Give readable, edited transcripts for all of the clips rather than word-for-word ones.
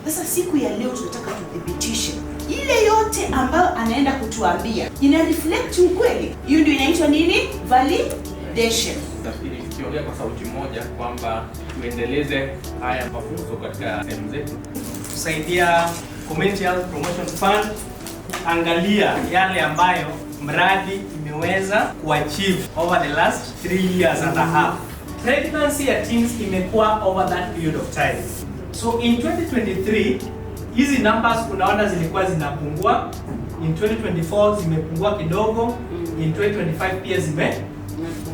Sasa siku ya leo tunataka tuthibitishe ile yote ambayo anaenda kutuambia ina reflect ukweli. Hiyo ndio inaitwa nini? Validation. Nafikiri tukiongea kwa sauti moja kwamba tuendeleze haya mafunzo katika sehemu zetu, kusaidia Community Health Promotion Fund angalia yale ambayo mradi imeweza kuachieve over the last 3 years and a half. Pregnancy ya teens imekuwa over that period of time. So in 2023 hizi numbers unaona zilikuwa zinapungua, in 2024 zimepungua kidogo, in 2025 pia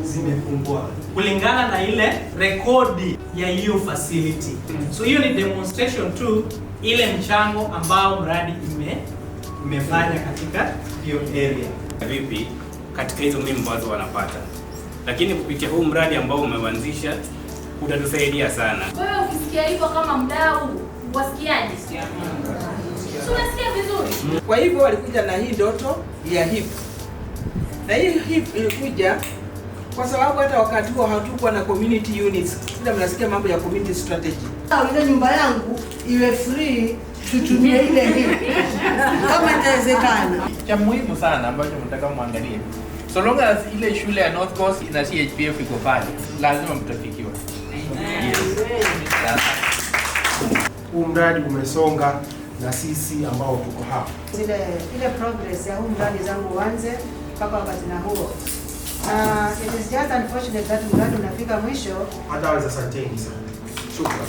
zimepungua kulingana na ile rekodi ya hiyo facility. So hiyo ni demonstration tu ile mchango ambao mradi imefanya katika hiyo area. Vipi katika hizo mimba watu wanapata, lakini kupitia huu mradi ambao umeuanzisha utatusaidia sana. Wewe ukisikia hivyo kama mdau, wasikiaje? Si unasikia vizuri? Kwa hivyo walikuja na hii ndoto ya HIP, na hii HIP ilikuja kwa sababu hata wakati huo hatukuwa na community units. Kila mnasikia mambo ya community strategy. Ile nyumba yangu iwe free, tutumie ile HIP kama itawezekana. Cha muhimu sana ambacho mnataka muangalie, so long as ile shule ya North Coast na CHPF iko pale, lazima mtafikiwa. Yes. Huu mradi umesonga na sisi ambao tuko hapa. Ile progress ya huu mradi zangu uanze mpaka wakati na huo. It is just unfortunate that mradi unafika mwisho. Otherwise, asanteni sana. Shukran.